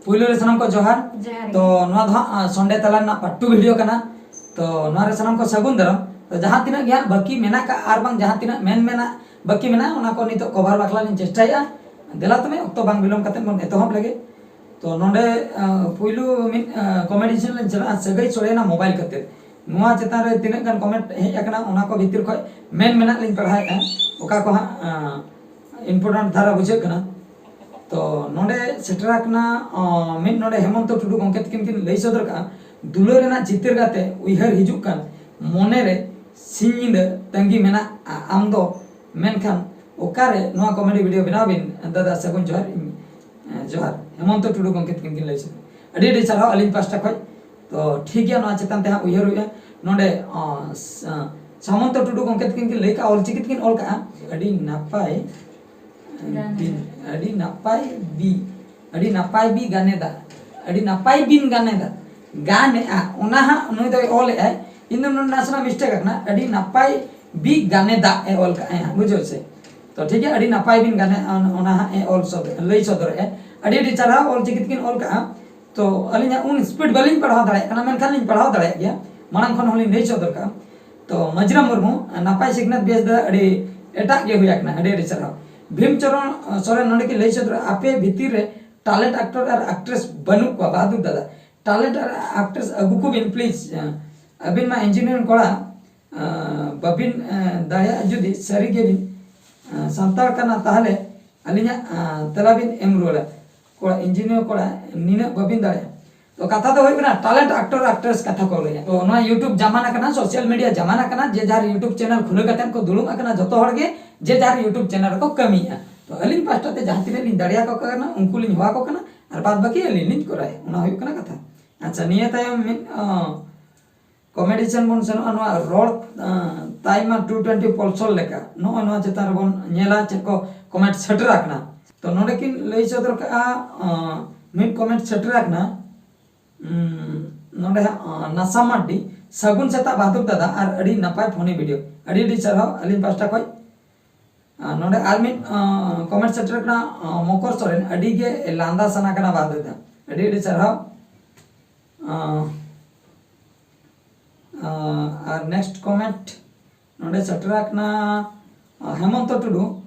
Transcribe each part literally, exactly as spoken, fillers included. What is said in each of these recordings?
ᱯᱩᱭᱞᱩ ᱨᱮ ᱥᱟᱱᱟᱢ ᱠᱚ ᱡᱚᱦᱟᱨ᱾ ᱡᱚᱦᱟᱨ ᱜᱮ᱾ ᱛᱚ ᱱᱚᱣᱟ ᱫᱚ ᱦᱟᱸᱜ ᱥᱚᱱᱰᱮ ᱛᱟᱞᱟ ᱨᱮᱱᱟᱜ ᱯᱟᱴᱴᱩ ᱵᱷᱤᱰᱤᱭᱳ ᱠᱟᱱᱟ᱾ ᱛᱚ ᱱᱚᱣᱟ ᱨᱮ ᱥᱟᱱᱟᱢ ᱠᱚ ᱥᱟᱹᱜᱩᱱ ᱫᱟᱨᱟᱢ᱾ ᱛᱚ ᱡᱟᱦᱟᱸ ᱛᱤᱱᱟᱹᱜ ᱜᱮ ᱦᱟᱸᱜ ᱵᱟᱹᱠᱤ ᱢᱮᱱᱟᱜ ᱠᱟᱜ ᱟᱨ ᱵᱟᱝ ᱡᱟᱦᱟᱸ ᱛᱤᱱᱟᱹᱜ ᱢᱮᱱ ᱢᱮᱱᱟᱜ ᱵᱟᱹᱠᱤ ᱢᱮᱱᱟᱜᱼᱟ, ᱚᱱᱟ ᱠᱚ ᱱᱤᱛᱚᱜ ᱠᱚᱵᱷᱟᱨ ᱵᱟᱠᱷᱨᱟ ᱞᱤᱧ ᱪᱮᱥᱴᱟᱭᱮᱫᱼᱟ᱾ ᱫᱮᱞᱟ ᱛᱚᱵᱮ ᱚᱠᱛᱚ ᱵᱟᱝ ᱵᱤᱞᱚᱢ ᱠᱟᱛᱮ ᱵᱚᱱ ᱮᱛᱚᱦᱚᱵ ᱞᱮᱜᱮ᱾ ᱛᱚ ᱱᱚᱰᱮ ᱟᱸ, ᱯᱩᱭᱞᱩ ᱢᱤᱫ ᱠᱚᱢᱮᱰᱤ ᱥᱮᱱ ᱞᱤᱧ ᱪᱟᱞᱟᱜᱼᱟ, ᱥᱟᱹᱜᱟᱹᱭ ᱥᱚᱲᱮᱱᱟ ᱢᱳᱵᱟᱭᱤᱞ ᱠᱟᱛᱮ᱾ ᱱᱚᱣᱟ ᱪᱮᱛᱟᱱ ᱨᱮ ᱛᱤᱱᱟᱹᱜ ᱜᱟᱱ ᱠᱚᱢᱮᱱᱴ ᱦᱮᱡ ᱟᱠᱟᱱᱟ, ᱚᱱᱟ ᱠᱚ ᱵᱷᱤᱛᱤᱨ ᱠᱷᱚᱱ ᱢᱮᱱ ᱢᱮᱱᱟᱜ ᱞᱤᱧ ᱯᱟᱲᱦᱟᱣᱮᱫᱼᱟ, ᱚᱠᱟ ᱠᱚ ᱦᱟᱸᱜ ᱤᱢᱯᱚᱨᱴᱮᱱᱴ ᱫᱷᱟᱨᱟ ᱵᱩᱡᱷᱟᱹᱜ ᱠᱟᱱᱟ᱾ ᱛᱚ ᱱᱚᱰᱮ ᱥᱮᱴᱮᱨ ᱟᱠᱟᱱᱟ ᱟᱸ, ᱢᱤᱫ ᱱᱚᱰᱮ ᱦᱮᱢᱚᱱᱛᱚ ᱴᱩᱰᱩ ᱜᱚᱢᱠᱮ ᱛᱟᱹᱠᱤᱱ ᱠᱤᱱ ᱞᱟᱹᱭ ᱥᱚᱫᱚᱨ ᱠᱟᱜᱼᱟ, ᱫᱩᱞᱟᱹᱲ ᱨᱮᱱᱟᱜ ᱪᱤᱛᱟᱹᱨ ᱜᱟᱛᱮ ᱩᱭᱦᱟᱹᱨ ᱦᱤᱡᱩᱜ ᱠᱟᱱ ᱢᱚᱱᱮᱨᱮ ᱥᱤᱧ ᱧᱤᱫᱟᱹ ᱛᱟᱺᱜᱤ ᱢᱮᱱᱟᱜᱼᱟ ᱟᱢ ᱫᱚ, ᱢᱮᱱᱠᱷᱟᱱ ᱚᱠᱟᱨᱮ ᱱᱚᱣᱟ ᱠᱚᱢᱮᱰᱤ ᱵᱷᱤᱰᱤᱭᱳ ᱵᱮᱱᱟᱣ ᱵᱤᱱ ᱫᱟᱫᱟ᱾ ᱥᱟᱹᱜᱩᱱ ᱡᱚᱦᱟᱨ, ᱤᱧ ᱮᱸ, ᱡᱚᱦᱟᱨ ᱦᱮᱢᱚᱱᱛᱚ ᱴᱩᱰᱩ ᱜᱚᱢᱠᱮ ᱛᱟᱹᱠᱤᱱ ᱠᱤᱱ ᱞᱟᱹᱭ ᱥᱚᱫᱚᱨ᱾ ᱟᱹᱰᱤ ᱟᱹᱰᱤ ᱥᱟᱨᱦᱟᱣ ᱟᱹᱞᱤᱧ ᱯᱟᱥᱴᱟ ᱠᱷᱚᱱ᱾ ᱛᱚ ᱴᱷᱤᱠ ᱜᱮᱭᱟ, ᱱᱚᱣᱟ ᱪᱮᱛᱟᱱ ᱛᱮ ᱦᱟᱸᱜ ᱩᱭᱦᱟᱹᱨ ᱦᱩᱭᱩᱜᱼᱟ᱾ ᱱᱚᱰᱮ ᱟᱸ, ᱥ- ᱟᱸ, ᱥᱟᱢᱚᱱᱛᱚ ᱴᱩᱰᱩ ᱜᱚᱢᱠᱮ ᱛᱟᱹᱠᱤᱱ ᱠᱤᱱ ᱞᱟᱹᱭ ᱠᱟᱜᱼᱟ, ᱚᱞᱪᱤᱠᱤ ᱛᱮᱠᱤᱱ ᱚᱞ ᱠᱟᱜᱼᱟ, ᱟᱹᱰᱤ ᱱᱟᱯᱟᱭ ᱜᱟᱱᱮ᱾ ᱵᱤᱱ, ᱟᱹᱰᱤ ᱱᱟᱯᱟᱭ ᱵᱤ ᱟᱹᱰᱤ ᱱᱟᱯᱟᱭ ᱵᱤ ᱜᱟᱱᱮᱫᱟ, ᱟᱹᱰᱤ ᱱᱟᱯᱟᱭ ᱵᱤᱱ ᱜᱟᱱᱮᱫᱟ, ᱜᱟᱱᱮᱜᱼᱟ, ᱚᱱᱟ ᱦᱟᱸᱜ ᱱᱩᱭ ᱫᱚᱭ ᱚᱞᱮᱜᱼᱟᱭ᱾ ᱤᱧ ᱫᱚ ᱱᱚᱰᱮ ᱱᱟᱥᱮᱱᱟᱜ ᱢᱤᱥᱴᱮᱠ ᱟᱠᱟᱱᱟ, ᱟᱹᱰᱤ ᱱᱟᱯᱟᱭ ᱵᱤ ᱜᱟᱱᱮᱫᱟ ᱮ ᱚᱞ ᱠᱟᱜᱼᱟᱭ ᱦᱟᱸᱜ, ᱵᱩᱡᱷᱟᱹᱣ ᱥᱮ? ᱛᱚ ᱴᱷᱤᱠ ᱜᱮᱭᱟ, ᱟᱹᱰᱤ ᱱᱟᱯᱟᱭ ᱵᱤᱱ ᱜᱟᱱᱮᱫᱼᱟ, ᱚᱱᱟ ᱦᱟᱸᱜ ᱮ ᱚᱞ ᱥᱚᱫᱚᱨ, ᱞᱟᱹᱭ ᱥᱚᱫᱚᱨᱮᱜᱼᱟᱭ᱾ ᱟᱹᱰᱤ ᱟᱹᱰᱤ ᱪᱟᱨᱦᱟᱣ ᱚᱞᱪᱤᱠᱤ ᱛᱮᱠᱤᱱ ᱚᱞ ᱠᱟᱜᱼᱟ᱾ ᱛᱚ ᱟᱹᱞᱤᱧᱟᱜ ᱩᱱ ᱥᱯᱤᱰ ᱵᱟᱹᱞᱤᱧ ᱯᱟᱲᱦᱟᱣ ᱫᱟᱲᱮᱭᱟᱜ ᱠᱟᱱᱟ, ᱢᱮᱱᱠᱷᱟᱱ ᱞᱤᱧ ᱯᱟᱲᱦᱟᱣ ᱫᱟᱲᱮᱭᱟᱜ ᱜᱮᱭᱟ, ᱢᱟᱲᱟᱝ ᱠᱷᱚᱱ ᱦᱚᱸᱞᱤᱧ ᱞᱟᱹᱭ ᱥᱚᱫᱚᱨ ᱠᱟᱜᱼᱟ᱾ ᱛᱚ ᱢᱟᱹᱡᱽᱨᱟ ᱢᱩᱨᱢᱩ, ᱱᱟᱯᱟᱭ ᱥᱤᱠᱷᱱᱟᱹᱛ ᱵᱮᱥ ᱫᱚ ᱟᱹᱰᱤ ᱮᱴᱟᱜ ᱜᱮ ᱦᱩᱭ ᱟᱠᱟᱱᱟ, ᱟᱹᱰᱤ ᱟᱹᱰᱤ ᱪᱟᱨᱦᱟᱣ᱾ ᱵᱷᱤᱢ ᱪᱚᱨᱚᱱ ᱥᱚᱨᱮᱱ ᱱᱚᱰᱮ ᱠᱤᱱ ᱞᱟᱹᱭ ᱥᱚᱫᱚᱨᱟ, ᱟᱯᱮ ᱵᱷᱤᱛᱤᱨ ᱨᱮ ᱴᱮᱞᱮᱱᱴ ᱟᱠᱴᱚᱨ ᱟᱨ ᱟᱠᱴᱨᱮᱥ ᱵᱟᱹᱱᱩᱜ ᱠᱚᱣᱟ ᱵᱟᱦᱟᱫᱩᱨ ᱫᱟᱫᱟ, ᱴᱮᱞᱮᱱᱴ ᱟᱨ ᱟᱠᱴᱨᱮᱥ ᱟᱹᱜᱩ ᱠᱚᱵᱤᱱ ᱯᱞᱤᱡ᱾ ᱟᱹᱵᱤᱱ ᱢᱟ ᱤᱧᱡᱤᱱᱤᱭᱟᱨ ᱠᱚᱲᱟ, ᱟᱸ, ᱵᱟᱹᱵᱤᱱ, ᱟᱸ, ᱫᱟᱲᱮᱭᱟᱜᱼᱟ ᱡᱩᱫᱤ ᱥᱟᱹᱨᱤ ᱜᱮᱵᱤᱱ, ᱟᱸ, ᱥᱟᱱᱛᱟᱲ ᱠᱟᱱᱟ ᱛᱟᱦᱞᱮ ᱟᱹᱞᱤᱧᱟᱜ, ᱟᱸ, ᱛᱮᱞᱟ ᱵᱤᱱ ᱮᱢ ᱨᱩᱣᱟᱹᱲᱟ᱾ ᱠᱚᱲᱟ, ᱤᱧᱡᱤᱱᱤᱭᱟᱨ ᱠᱚᱲᱟ, ᱱᱤᱱᱟᱹᱜ ᱵᱟᱹᱵᱤᱱ ᱫᱟᱲᱮᱭᱟᱜᱼᱟ᱾ ᱛᱚ ᱠᱟᱛᱷᱟ ᱫᱚ ᱦᱩᱭᱩᱜ ᱠᱟᱱᱟ ᱴᱮᱞᱮᱱᱴ ᱟᱠᱴᱚᱨ ᱟᱠᱴᱨᱮᱥ ᱠᱟᱛᱷᱟ ᱠᱚ ᱞᱟᱹᱭᱟ᱾ ᱛᱚ ᱱᱚᱣᱟ ᱭᱩᱴᱩᱵᱽ ᱡᱟᱢᱟᱱᱟ ᱠᱟᱱᱟ, ᱥᱳᱥᱟᱞ ᱢᱤᱰᱤᱭᱟ ᱡᱟᱢᱟᱱᱟ ᱠᱟᱱᱟ, ᱡᱮ ᱡᱟᱦᱟᱨ ᱭᱩᱴᱩᱵᱽ ᱪᱮᱱᱮᱞ ᱠᱷᱩᱞᱟᱹ ᱠᱟᱛᱮ ᱠᱚ ᱫᱩᱲᱩᱵ ᱟᱠᱟᱱᱟ, ᱡᱚᱛᱚ ᱦᱚᱲ ᱜᱮ ᱡᱮ ᱡᱟᱦᱟᱨ ᱭᱩᱴᱩᱵᱽ ᱪᱮᱱᱮᱞ ᱨᱮᱠᱚ ᱠᱟᱹᱢᱤᱭᱮᱫᱼᱟ᱾ ᱛᱚ ᱟᱹᱞᱤᱧ ᱯᱟᱥᱴᱟ ᱛᱮ ᱡᱟᱦᱟᱸ ᱛᱤᱱᱟᱹᱜ ᱞᱤᱧ ᱫᱟᱲᱮᱭᱟᱠᱚ ᱠᱟᱱᱟ ᱩᱱᱠᱩ ᱞᱤᱧ ᱦᱚᱦᱚ ᱟᱠᱚ ᱠᱟᱱᱟ, ᱟᱨ ᱵᱟᱫ ᱵᱟᱹᱠᱤ ᱟᱹᱞᱤᱧ ᱞᱤᱧ ᱠᱚᱨᱟᱣᱟ, ᱚᱱᱟ ᱦᱩᱭᱩᱜ ᱠᱟᱱᱟ ᱠᱟᱛᱷᱟ᱾ ᱟᱪᱪᱷᱟ, ᱱᱤᱭᱟᱹ ᱛᱟᱭᱚᱢ ᱢᱤᱫ, ᱟᱸ, ᱠᱚᱢᱮᱰᱤ ᱥᱮᱱ ᱵᱚᱱ ᱥᱮᱱᱚᱜᱼᱟ᱾ ᱱᱚᱣᱟ ᱨᱚᱲ, ᱟᱸ, ᱛᱟᱭᱢᱟ ᱴᱩ ᱴᱩᱭᱮᱱᱴᱤ ᱯᱚᱞᱥᱚᱞ ᱞᱮᱠᱟ, ᱱᱚᱜᱼᱚᱭ ᱱᱚᱣᱟ ᱪᱮᱛᱟᱱ ᱨᱮᱵᱚᱱ ᱧᱮᱞᱟ ᱪᱮᱫ ᱠᱚ ᱠᱚᱢᱮᱱᱴ ᱥᱮᱴᱮᱨ ᱟᱠᱟᱱᱟ᱾ ᱛᱚ ᱱᱚᱰᱮ ᱠᱤᱱ ᱞᱟᱹᱭ ᱥᱚᱫᱚᱨ ᱠᱟᱜᱼᱟ, ᱟᱸ, ᱢᱤᱫ ᱠᱚᱢᱮᱱᱴ ᱥᱮᱴᱮᱨ ᱟᱠᱟᱱᱟ᱾ ᱩᱸ, ᱱᱚᱰᱮ ᱦᱟᱸᱜ, ᱟᱸ, ᱱᱟᱥᱟ ᱢᱟᱨᱰᱤ, ᱥᱟᱹᱜᱩᱱ ᱥᱮᱛᱟᱜ ᱵᱟᱦᱟᱫᱩᱨ ᱫᱟᱫᱟ, ᱟᱨ ᱟᱹᱰᱤ ᱱᱟᱯᱟᱭ ᱯᱷᱚᱱᱤ ᱵᱷᱤᱰᱤᱭᱳ, ᱟᱹᱰᱤ ᱟᱹᱰᱤ ᱥᱟᱨᱦᱟᱣ ᱟᱹᱞᱤᱧ ᱯᱟᱥᱴᱟ ᱠᱷᱚᱱ᱾ ᱟᱨ ᱱᱚᱰᱮ ᱟᱨ ᱢᱤᱫ, ᱟᱸ, ᱠᱚᱢᱮᱱᱴ ᱥᱮᱴᱮᱨ ᱠᱟᱱᱟ, ᱟᱸ, ᱢᱚᱠᱚᱨ ᱥᱚᱨᱮᱱ, ᱟᱹᱰᱤ ᱜᱮ ᱞᱟᱸᱫᱟ ᱥᱟᱱᱟ ᱠᱟᱱᱟ ᱵᱟᱦᱟᱫᱩᱨ ᱫᱟ᱾ ᱟᱹᱰᱤ ᱟᱹᱰᱤ ᱥᱟᱨᱦᱟᱣ᱾ ᱟᱸ, ᱟᱸ, ᱟᱨ next comment ᱱᱚᱰᱮ ᱥᱮᱴᱮᱨ ᱟᱠᱟᱱᱟ, ᱟᱸ, ᱦᱮᱢᱚᱱᱛᱚ ᱴᱩᱰᱩ,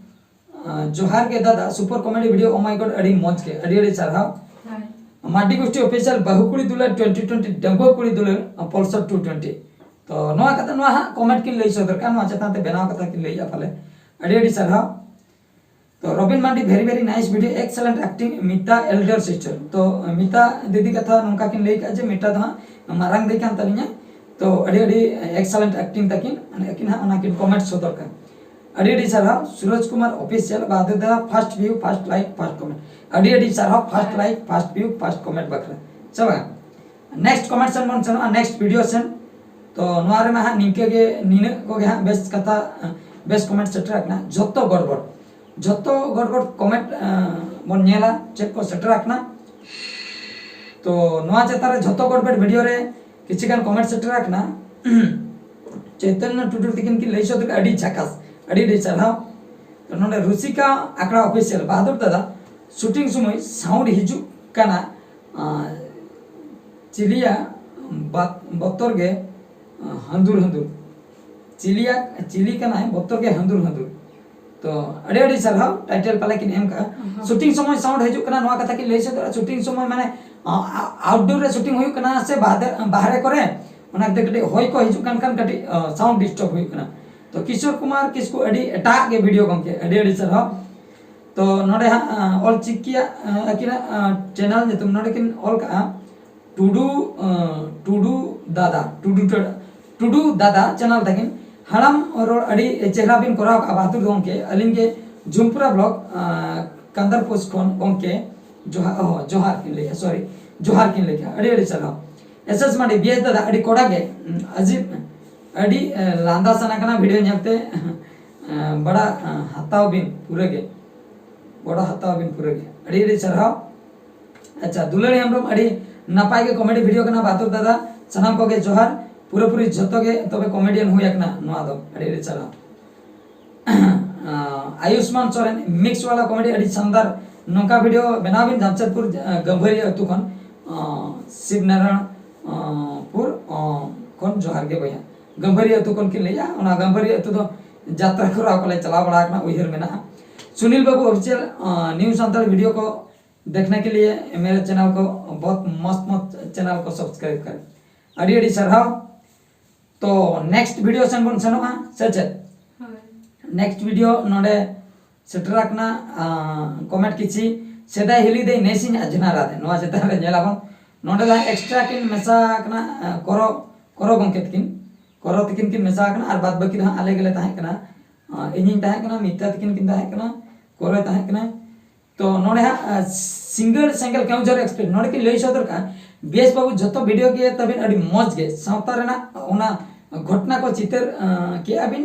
ᱟᱸ, ᱡᱚᱦᱟᱨ ᱜᱮ ᱫᱟᱫᱟ, super comedy video, oh my god, ᱟᱹᱰᱤ ᱢᱚᱡᱽ ᱜᱮ, ᱟᱹᱰᱤ ᱟᱹᱰᱤ ᱥᱟᱨᱦᱟᱣ᱾ ᱦᱳᱭ᱾ ᱢᱟᱨᱰᱤ ᱜᱳᱥᱴᱤ official, ᱵᱟᱹᱦᱩ ᱠᱩᱲᱤ ᱫᱩᱞᱟᱹᱲ twenty twenty, ᱰᱟᱺᱜᱩᱣᱟᱹ ᱠᱩᱲᱤ ᱫᱩᱞᱟᱹᱲ, ᱟᱸ, Pulsar two twenty᱾ ᱛᱚ ᱱᱚᱣᱟ ᱠᱟᱛᱷᱟ, ᱱᱚᱣᱟ ᱦᱟᱸᱜ comment ᱠᱤᱱ ᱞᱟᱹᱭ ᱥᱚᱫᱚᱨ ᱠᱟᱱ, ᱱᱚᱣᱟ ᱪᱮᱛᱟᱱ ᱛᱮ ᱵᱮᱱᱟᱣ ᱠᱟᱛᱷᱟ ᱠᱤᱱ ᱞᱟᱹᱭᱮᱜᱼᱟ ᱯᱟᱞᱮ᱾ ᱟᱹᱰᱤ ᱟᱹᱰᱤ ᱥᱟᱨᱦᱟᱣ᱾ ᱛᱚ ᱨᱚᱵᱤᱱ ᱢᱟᱱᱰᱤ, very very nice video, excellent acting, ᱢᱤᱛᱟ elder sister᱾ ᱛᱚ ᱢᱤᱛᱟ ᱫᱤᱫᱤ ᱠᱟᱛᱷᱟ ᱱᱚᱝᱠᱟ ᱠᱤᱱ ᱞᱟᱹᱭ ᱠᱟᱜᱼᱟ ᱡᱮ ᱢᱤᱛᱟ ᱫᱚ ᱦᱟᱸᱜ ᱢᱟᱨᱟᱝ ᱫᱟᱹᱭ ᱠᱟᱱ ᱛᱟᱹᱞᱤᱧᱟ᱾ ᱛᱚ ᱟᱹᱰᱤ ᱟᱹᱰᱤ excellent acting ᱛᱟᱹᱠᱤᱱ, ᱢᱟᱱᱮ ᱟᱹᱠᱤᱱ ᱦᱟᱸᱜ ᱚᱱᱟ ᱠᱤᱱ comment ᱥᱚᱫᱚᱨ ᱠᱟᱱ᱾ ᱟᱹᱰᱤ ᱟᱹᱰᱤ ᱥᱟᱨᱦᱟᱣ᱾ ᱥᱩᱨᱚᱡᱽ ᱠᱩᱢᱟᱨ official, ᱵᱟᱦᱟᱫᱩᱨ ᱫᱟᱫᱟ, first view, first like, first comment᱾ ᱟᱹᱰᱤ ᱟᱹᱰᱤ ᱥᱟᱨᱦᱟᱣ, first like, first view, first comment ᱵᱟᱠᱷᱨᱟ᱾ ᱥᱮ ᱵᱟᱝ? Next comment ᱥᱮᱱ ᱵᱚᱱ ᱥᱮᱱᱚᱜᱼᱟ, next video ᱥᱮᱱ᱾ ᱛᱚ ᱱᱚᱣᱟ ᱨᱮᱢᱟ ᱦᱟᱸᱜ ᱱᱤᱝᱠᱟᱹ ᱜᱮ, ᱱᱤᱱᱟᱹᱜ ᱠᱚᱜᱮ ᱦᱟᱸᱜ ᱵᱮᱥ ᱠᱟᱛᱷᱟ, ᱵᱮᱥ comment ᱥᱮᱴᱮᱨ ᱟᱠᱟᱱᱟ᱾ ᱡᱷᱚᱛᱚ ᱜᱚᱲᱵᱚᱲ, ᱡᱷᱚᱛᱚ ᱜᱚᱲᱵᱚᱲ comment, ᱟᱸ, ᱵᱚᱱ ᱧᱮᱞᱟ ᱪᱮᱫ ᱠᱚ ᱥᱮᱴᱮᱨ ᱟᱠᱟᱱᱟ᱾ ᱛᱚ ᱱᱚᱣᱟ ᱪᱮᱛᱟᱱ ᱨᱮ ᱡᱷᱚᱛᱚ ᱜᱚᱲᱵᱚᱲ video ᱨᱮ ᱠᱤᱪᱷᱩ ᱜᱟᱱ comment ᱥᱮᱴᱮᱨ ᱟᱠᱟᱱᱟ᱾ ᱪᱳᱭᱛᱚᱱᱭᱚ ᱴᱩᱰᱩ ᱛᱤᱠᱤᱱ ᱠᱤᱱ ᱞᱟᱹᱭ ᱥᱚᱫᱚᱨ ᱠᱮᱫᱟ, ᱟᱹᱰᱤ ᱡᱷᱟᱠᱟᱥ, ᱟᱹᱰᱤ ᱟᱹᱰᱤ ᱥᱟᱨᱦᱟᱣ᱾ ᱛᱚ ᱱᱚᱰᱮ ᱨᱩᱥᱤᱠᱟ ᱟᱠᱷᱲᱟ official, ᱵᱟᱦᱟᱫᱩᱨ ᱫᱟᱫᱟ, shooting ᱥᱚᱢᱚᱭ sound ᱦᱤᱡᱩᱜ ᱠᱟᱱᱟ, ᱟᱸ, ᱪᱤᱞᱤᱭᱟ ᱵᱟᱛ-, ᱵᱚᱛᱚᱨ ᱜᱮ, ᱟᱸ, ᱦᱟᱹᱱᱫᱩᱨ ᱦᱟᱹᱱᱫᱩᱨ᱾ ᱪᱤᱞᱤᱭᱟ, ᱪᱤᱞᱤ ᱠᱟᱱᱟᱭ ᱵᱚᱛᱚᱨ ᱜᱮ ᱦᱟᱹᱱᱫᱩᱨ ᱦᱟᱹᱱᱫᱩᱨ᱾ ᱛᱚ ᱟᱹᱰᱤ ᱟᱹᱰᱤ ᱥᱟᱨᱦᱟᱣ, title ᱯᱟᱞᱮ ᱠᱤᱱ ᱮᱢ ᱠᱟᱜᱼᱟ᱾ ᱦᱚᱸ᱾ Shooting ᱥᱚᱢᱚᱭ sound ᱦᱤᱡᱩᱜ ᱠᱟᱱᱟ, ᱱᱚᱣᱟ ᱠᱟᱛᱷᱟ ᱠᱤᱱ ᱞᱟᱹᱭ ᱥᱚᱫᱚᱨᱟ᱾ Shooting ᱥᱚᱢᱚᱭ ᱢᱟᱱᱮ, ᱟᱸ, ᱟ-, outdoor ᱨᱮ shooting ᱦᱩᱭᱩᱜ ᱠᱟᱱᱟ ᱥᱮ ᱵᱟᱦᱨᱮ, ᱵᱟᱦᱨᱮ ᱠᱚᱨᱮ, ᱚᱱᱟ ᱠᱷᱟᱹᱛᱤᱨ ᱠᱟᱹᱴᱤᱡ ᱦᱚᱭ ᱠᱚ ᱦᱤᱡᱩᱜ ᱠᱟᱱ ᱠᱷᱟᱱ ᱠᱟᱹᱴᱤᱡ, ᱟᱸ, sound disturb ᱦᱩᱭᱩᱜ ᱠᱟᱱᱟ᱾ ᱛᱚ ᱠᱤᱥᱳᱨ ᱠᱩᱢᱟᱨ ᱠᱤᱥᱠᱩ, ᱟᱹᱰᱤ ᱮᱴᱟᱜ ᱜᱮ video ᱜᱚᱢᱠᱮ, ᱟᱹᱰᱤ ᱟᱹᱰᱤ ᱥᱟᱨᱦᱟᱣ᱾ ᱛᱚ ᱱᱚᱰᱮ ᱦᱟᱸᱜ, ᱟᱸ, ᱚᱞ ᱪᱤᱠᱤᱭᱟᱜ, ᱟᱸ, ᱟᱹᱠᱤᱱᱟᱜ, ᱟᱸ, channel ᱧᱩᱛᱩᱢ ᱱᱚᱰᱮ ᱠᱤᱱ ᱚᱞ ᱠᱟᱜᱼᱟ, ᱴᱩᱰᱩ, ᱟᱸ, ᱴᱩᱰᱩ ᱫᱟᱫᱟ, ᱴᱩᱰᱩ ᱴᱟᱹ-, ᱴᱩᱰᱩ ᱫᱟᱫᱟ channel ᱛᱟᱹᱠᱤᱱ᱾ ᱦᱟᱲᱟᱢ ᱨᱚᱲ ᱟᱹᱰᱤ ᱪᱮᱦᱨᱟ ᱵᱤᱱ ᱠᱚᱨᱟᱣ ᱠᱟᱜᱼᱟ ᱵᱟᱦᱟᱫᱩᱨ ᱜᱚᱢᱠᱮ, ᱟᱹᱞᱤᱧ ᱜᱮ ᱡᱷᱩᱢᱯᱩᱨᱟ block, ᱟᱸ, ᱠᱟᱱᱫᱟᱨ post ᱠᱷᱚᱱ ᱜᱚᱢᱠᱮ ᱡᱚᱦᱟᱨ, ᱚ, ᱡᱚᱦᱟᱨ ᱠᱤᱱ ᱞᱟᱹᱭᱮᱜᱼᱟ, sorry, ᱡᱚᱦᱟᱨ ᱠᱤᱱ ᱞᱟᱹᱭ ᱠᱮᱜᱼᱟ᱾ ᱟᱹᱰᱤ ᱟᱹᱰᱤ ᱥᱟᱨᱦᱟᱣ᱾ S S ᱢᱟᱱᱰᱤ, B S ᱫᱟᱫᱟ, ᱟᱹᱰᱤ ᱠᱚᱲᱟ ᱜᱮ, ᱩᱸ, ᱟᱡᱤᱵ, ᱟᱹᱰᱤ, ᱮ, ᱞᱟᱸᱫᱟ ᱥᱟᱱᱟ ᱠᱟᱱᱟ video ᱧᱮᱞᱛᱮ᱾ ᱮ, ᱵᱟᱲᱟ, ᱮ, ᱦᱟᱛᱟᱣ ᱵᱤᱱ ᱯᱩᱨᱟᱹ ᱜᱮ, ᱵᱟᱲᱟ ᱦᱟᱛᱟᱣ ᱵᱤᱱ ᱯᱩᱨᱟᱹ ᱜᱮ᱾ ᱟᱹᱰᱤ ᱟᱹᱰᱤ ᱥᱟᱨᱦᱟᱣ᱾ ᱟᱪᱪᱷᱟ, ᱫᱩᱞᱟᱹᱲᱤ ᱦᱮᱢᱵᱨᱚᱢ, ᱟᱹᱰᱤ ᱱᱟᱯᱟᱭ ᱜᱮ comedy video ᱠᱟᱱᱟ ᱵᱟᱦᱟᱫᱩᱨ ᱫᱟᱫᱟ, ᱥᱟᱱᱟᱢ ᱠᱚᱜᱮ ᱡᱚᱦᱟᱨ, ᱯᱩᱨᱟᱹᱯᱩᱨᱤ ᱡᱷᱚᱛᱚ ᱜᱮ ᱛᱚᱵᱮ comedian ᱦᱩᱭ ᱟᱠᱟᱱᱟ ᱱᱚᱣᱟ ᱫᱚ᱾ ᱟᱹᱰᱤ ᱟᱹᱰᱤ ᱥᱟᱨᱦᱟᱣ᱾ ᱟᱸ, ᱟᱭᱩᱥᱢᱟᱱ ᱥᱚᱨᱮᱱ, mix ᱣᱟᱞᱟ comedy ᱟᱹᱰᱤ ᱥᱟᱱᱫᱟᱨ, ᱱᱚᱝᱠᱟ ᱵᱷᱤᱰᱤᱭᱳ ᱵᱮᱱᱟᱣ ᱵᱤᱱ ᱡᱟᱢᱥᱮᱫᱽᱯᱩᱨ, ᱟᱸ, ᱜᱟᱹᱢᱵᱷᱟᱹᱨᱤᱭᱟᱹ ᱟᱹᱛᱩ ᱠᱷᱚᱱ, ᱟᱸ, ᱥᱤᱵᱽᱱᱟᱨᱟᱭᱚᱬ, ᱟᱸ, ᱯᱩᱨ, ᱟᱸ, ᱠᱷᱚᱱ ᱡᱚᱦᱟᱨ ᱜᱮ ᱵᱚᱭᱦᱟ᱾ ᱜᱟᱹᱢᱵᱷᱟᱹᱨᱤᱭᱟᱹ ᱟᱹᱛᱩ ᱠᱷᱚᱱ ᱠᱤᱱ ᱞᱟᱹᱭᱮᱜᱼᱟ, ᱚᱱᱟ ᱜᱟᱹᱢᱵᱷᱟᱹᱨᱤᱭᱟᱹ ᱟᱹᱛᱩ ᱫᱚ ᱡᱟᱛᱨᱟ ᱠᱚᱨᱟᱣ ᱠᱚᱞᱮ ᱪᱟᱞᱟᱣ ᱵᱟᱲᱟ ᱟᱠᱟᱱᱟ, ᱩᱭᱦᱟᱹᱨ ᱢᱮᱱᱟᱜᱼᱟ᱾ ᱥᱩᱱᱤᱞ ᱵᱟᱹᱵᱩ ᱚᱯᱷᱤᱥᱤᱭᱟᱞ, ᱟᱸ, ᱱᱤᱭᱩ ᱥᱟᱱᱛᱟᱲ ᱵᱷᱤᱰᱤᱭᱳ ᱠᱚ ᱫᱮᱠᱷᱱᱮ ᱠᱮ ᱞᱤᱭᱮ ᱢᱮᱨᱮ ᱪᱮᱱᱮᱞ ᱠᱚ ᱵᱚᱦᱩᱛ ᱢᱚᱥᱛ ᱢᱚᱥᱛ ᱪᱮᱱᱮᱞ ᱠᱚ ᱥᱟᱵᱥᱠᱨᱟᱭᱤᱵ ᱠᱟᱨᱮ᱾ ᱟᱹᱰᱤ ᱟᱹᱰᱤ ᱥᱟᱨᱦᱟᱣ᱾ ᱛᱚ ᱱᱮᱠᱥᱴ ᱵᱷᱤᱰᱤᱭᱳ ᱥᱮᱱ ᱵᱚᱱ ᱥᱮᱱᱚᱜᱼᱟ, ᱥᱮ ᱪᱮᱫ? ᱦᱳᱭ᱾ ᱱᱮᱠᱥᱴ ᱵᱷᱤᱰᱤᱭᱳ ᱱᱚᱰᱮ ᱥᱮᱴᱮᱨ ᱟᱠᱟᱱᱟ, ᱟᱸ, ᱠᱚᱢᱮᱱᱴ ᱠᱤᱪᱷᱤ, ᱥᱮᱫᱟᱭ ᱦᱤᱞᱤ ᱫᱟᱹᱭ ᱱᱮᱥᱤᱧ ᱟᱡᱷᱱᱟᱨ ᱟᱫᱮ᱾ ᱱᱚᱣᱟ ᱪᱮᱛᱟᱱ ᱨᱮ ᱧᱮᱞ ᱟᱵᱚᱱ, ᱱᱚᱰᱮ ᱫᱚ ᱮᱠᱥᱴᱨᱟ ᱠᱤᱱ ᱢᱮᱥᱟ ᱟᱠᱟᱱᱟ, ᱟᱸ, ᱠᱚᱨᱚ, ᱠᱚᱨᱚ ᱜᱚᱢᱠᱮ ᱛᱟᱹᱠᱤᱱ, ᱠᱚᱨᱚ ᱛᱟᱹᱠᱤᱱ ᱠᱤᱱ ᱢᱮᱥᱟ ᱟᱠᱟᱱᱟ, ᱟᱨ ᱵᱟᱫ ᱵᱟᱹᱠᱤ ᱫᱚ ᱦᱟᱸᱜ ᱟᱞᱮ ᱜᱮᱞᱮ ᱛᱟᱦᱮᱸ ᱠᱟᱱᱟ᱾ ᱟᱸ, ᱤᱧᱤᱧ ᱛᱟᱦᱮᱸ ᱠᱟᱱᱟ, ᱢᱤᱛᱟ ᱛᱟᱹᱠᱤᱱ ᱠᱤᱱ ᱛᱟᱦᱮᱸ ᱠᱟᱱᱟ, ᱠᱚᱨᱚᱭ ᱛᱟᱦᱮᱸ ᱠᱟᱱᱟ᱾ ᱛᱚ ᱱᱚᱰᱮ ᱦᱟᱸᱜ, ᱟᱸ, ᱥᱤᱸᱜᱟᱹᱲ ᱥᱮᱸᱜᱮᱞ ᱠᱮᱣᱡᱷᱚᱨ ᱮᱠᱥᱯᱨᱮᱥ, ᱱᱚᱰᱮ ᱠᱤᱱ ᱞᱟᱹᱭ ᱥᱚᱫᱚᱨ ᱠᱟᱜᱼᱟ, ᱵᱮᱥ ᱵᱟᱹᱵᱩ ᱡᱷᱚᱛᱚ ᱵᱷᱤᱰᱤᱭᱳ ᱜᱮ ᱛᱟᱵᱤᱱ ᱟᱹᱰᱤ ᱢᱚᱡᱽ ᱜᱮ, ᱥᱟᱶᱛᱟ ᱨᱮᱱᱟᱜ ᱚᱱᱟ ᱜᱷᱚᱴᱱᱟ ᱠᱚ ᱪᱤᱛᱟᱹᱨ, ᱟᱸ, ᱠᱮᱜᱼᱟ ᱵᱤᱱ,